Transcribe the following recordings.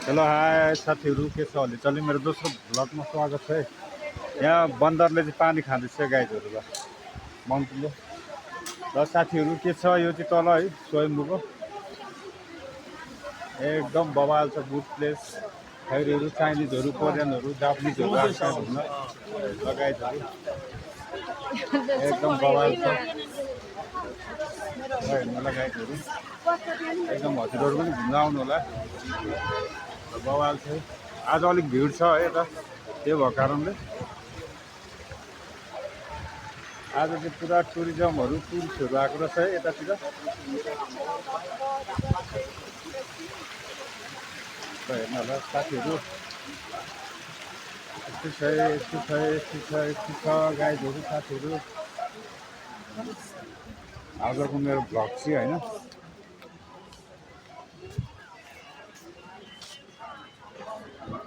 Hello hi साथीहरू, के छ अलि चलि मेरो दोस्रो भ्लगमा स्वागत छ है। यहाँ बन्दरले चाहिँ पानी खाँदैछ गाईहरू ल मन्टुले। र साथीहरू के छ, यो चाहिँ तल है स्वयम्भूको एकदम बवाल छ गुड प्लेस। खैरीहरू, चाइनिजहरू, कोरियनहरू, जापानिजहरू आएको छ घुम्न लगायतहरू एकदम बवाल छ। हेर्नु लगायतहरू एकदम हजुरहरू पनि घुम्न आउनु होला, बवाल छ। आज अलिक भिड छ है यता, त्यो भएको कारणले आज चाहिँ पुरा टुरिस्टहरू आएको रहेछ है यतातिर। हेर्नु होला साथीहरू, यस्तो छ गाइडहरू साथीहरू। आजको मेरो भ्लग चाहिँ होइन,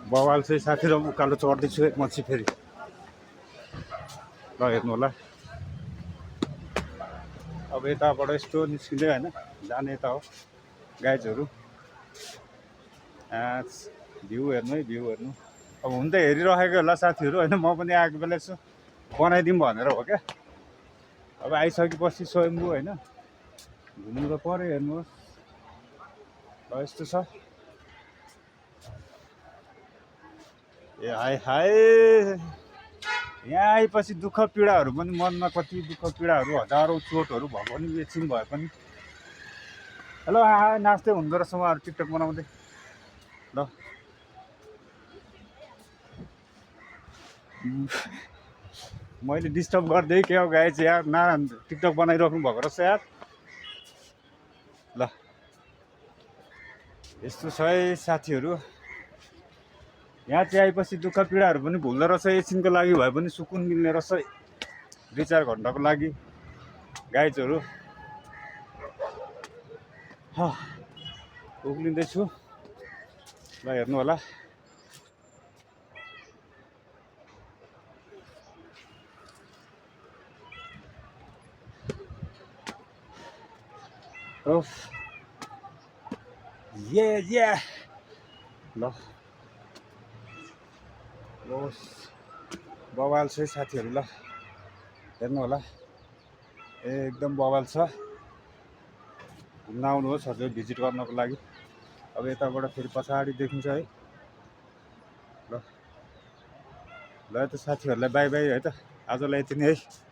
बवाल चाहिँ साथीहरू। उकालो चढ्दैछु एकपछि फेरि, ल हेर्नु होला। अब यताबाट यस्तो निस्किँदै होइन जाने यता हो गाइजहरू। भ्यू हेर्नु है, भ्यू हेर्नु। अब हुन त हेरिरहेको होला साथीहरू होइन, म पनि आएको बेला यसो बनाइदिउँ भनेर हो क्या। अब आइसकेपछि स्वयम्भू होइन घुम्नु त पऱ्यो। हेर्नुहोस् ल यस्तो छ। ए हाय हाय, यहाँ आएपछि दुःख पीडाहरू पनि, मनमा कति दुःख पीडाहरू, हजारौँ चोटहरू भएको पनि एकछिन भए पनि। हेलो हाय, नाच्दै हुँदो रहेछ उहाँहरू टिकटक बनाउँदै। ल मैले डिस्टर्ब गर्दै क्या हो गाई चाहिँ यार, नारायण टिकटक बनाइराख्नु भएको रहेछ यार। ल यस्तो छ है साथीहरू, यहाँ चाहिँ आएपछि दुःख पीडाहरू पनि भुल्दो रहेछ। एकछिनको लागि भए पनि सुकुन मिल्ने रहेछ, 2-4 घन्टाको लागि गाइजहरू। उक्लिँदैछु, ल हेर्नु होला। ये ल बवाल छ साथीहरू, ल हेर्नु होला। एकदम बवाल छ, घुम्न आउनुहोस् हजुर भिजिट गर्नको लागि। अब यताबाट फेरि पछाडि देखिन्छ है। ल ल त साथीहरूलाई बाई बाई है त, आजलाई यति नै है।